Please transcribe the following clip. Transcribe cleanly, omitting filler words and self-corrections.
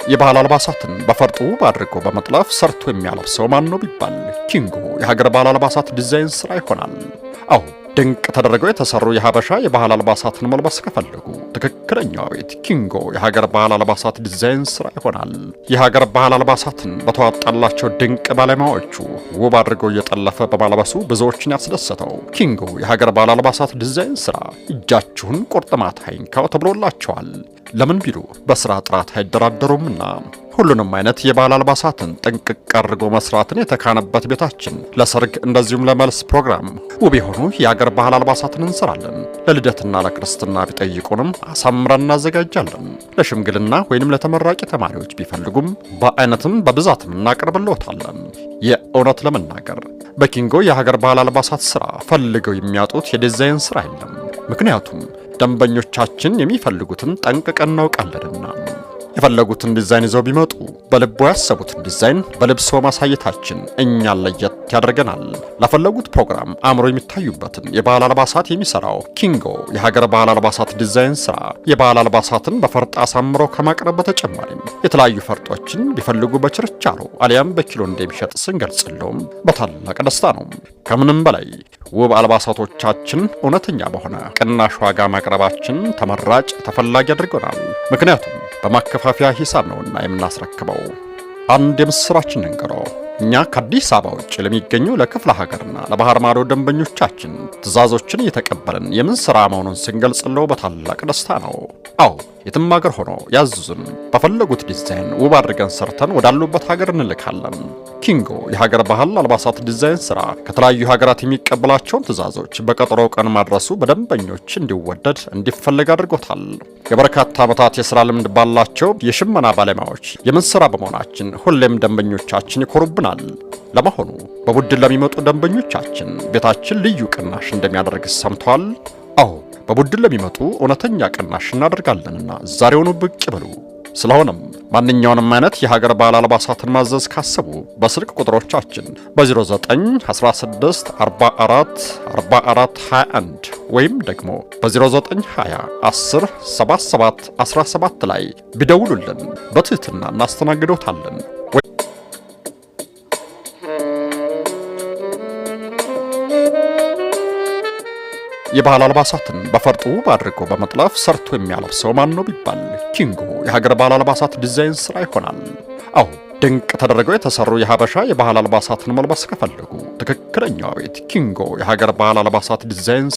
የባህል አልባሳትን በፈርጡ ውብ አድርጎ በመጥለፍ ሰርቶ የሚያለብሰው ማን ነው ቢባል ኪንጎ የሀገር ባህል አልባሳት ዲዛይን ስራ ይሆናል። አዎ፣ ድንቅ ተደርገው የተሰሩ የሀበሻ የባህል አልባሳትን መልበስ ከፈለጉ ትክክለኛው ቤት ኪንጎ የሀገር ባህል አልባሳት ዲዛይን ስራ ይሆናል። የሀገር ባህል አልባሳትን በተዋጣላቸው ድንቅ ባለሙያዎቹ ውብ አድርገው እየጠለፈ በማልበሱ ብዙዎችን ያስደሰተው ኪንጎ የሀገር ባህል አልባሳት ዲዛይን ስራ እጃችሁን ቁርጥማት አይንካው ተብሎላቸዋል። ለምን ቢሉ በስራ ጥራት አይደራደሩምና። ሁሉንም አይነት የባህል አልባሳትን ጥንቅቅ አድርጎ መስራትን የተካነበት ቤታችን ለሰርግ እንደዚሁም ለመልስ ፕሮግራም ውብ የሆኑ የአገር ባህል አልባሳትን እንሰራለን። ለልደትና ለክርስትና ቢጠይቁንም አሳምረን እናዘጋጃለን። ለሽምግልና ወይንም ለተመራቂ ተማሪዎች ቢፈልጉም በአይነትም በብዛትም እናቀርብልዎታለን። የእውነት ለመናገር በኪንጎ የሀገር ባህል አልባሳት ስራ ፈልገው የሚያጡት የዲዛይን ስራ የለም። ምክንያቱም ደንበኞቻችን የሚፈልጉትን ጠንቅቀን እናውቃለንና። የፈለጉትን ዲዛይን ይዘው ቢመጡ በልቦ ያሰቡትን ዲዛይን በልብሶ ማሳየታችን እኛን ለየት ያደርገናል። ለፈለጉት ፕሮግራም አምሮ የሚታዩበትን የባህል አልባሳት የሚሰራው ኪንጎ የሀገር ባህል አልባሳት ዲዛይን ስራ የባህል አልባሳትን በፈርጥ አሳምሮ ከማቅረብ በተጨማሪም የተለያዩ ፈርጦችን ቢፈልጉ በችርቻሮ አሊያም በኪሎ እንደሚሸጥ ስንገልጽለውም በታላቅ ደስታ ነው። ከምንም በላይ ውብ አልባሳቶቻችን እውነተኛ በሆነ ቅናሽ ዋጋ ማቅረባችን ተመራጭ ተፈላጊ አድርጎናል። ምክንያቱም በማከፋፈያ ሂሳብ ነውና የምናስረክበው። አንድ የምስራችን እንንገረው። እኛ ከአዲስ አበባ ውጭ ለሚገኙ ለክፍለ ሀገርና ለባህር ማዶ ደንበኞቻችን ትዕዛዞችን እየተቀበልን የምንሰራ መሆኑን ስንገልጽለው በታላቅ ደስታ ነው። አዎ፣ የትም ሀገር ሆኖ ያዙን፣ በፈለጉት ዲዛይን ውብ አድርገን ሰርተን ወዳሉበት ሀገር እንልካለን። ኪንጎ የሀገር ባህል አልባሳት ዲዛይን ስራ ከተለያዩ ሀገራት የሚቀበላቸውን ትዕዛዞች በቀጠሮ ቀን ማድረሱ በደንበኞች እንዲወደድ እንዲፈለግ አድርጎታል። የበርካታ ዓመታት የሥራ ልምድ ባላቸው የሽመና ባለሙያዎች የምንሰራ በመሆናችን ሁሌም ደንበኞቻችን ይኮሩብናል። ለመሆኑ በቡድን ለሚመጡ ደንበኞቻችን ቤታችን ልዩ ቅናሽ እንደሚያደርግ ሰምተዋል? አዎ፣ በቡድን ለሚመጡ እውነተኛ ቅናሽ እናደርጋለንና ዛሬውኑ ብቅ ይበሉ። ስለሆነም ማንኛውንም አይነት የሀገር ባህል አልባሳትን ማዘዝ ካሰቡ በስልክ ቁጥሮቻችን በ0916 44 44 21 ወይም ደግሞ በ0920 10 77 17 ላይ ቢደውሉልን በትህትና እናስተናግዶታለን። የባህል አልባሳትን በፈርጡ ውብ አድርጎ በመጥለፍ ሰርቶ የሚያለብሰው ማን ነው ቢባል ኪንጎ የሀገር ባህል አልባሳት ዲዛይን ስራ ይሆናል። አዎ፣ ድንቅ ተደርገው የተሰሩ የሀበሻ የባህል አልባሳትን መልበስ ከፈለጉ ትክክለኛው ቤት ኪንጎ የሀገር ባህል አልባሳት ዲዛይን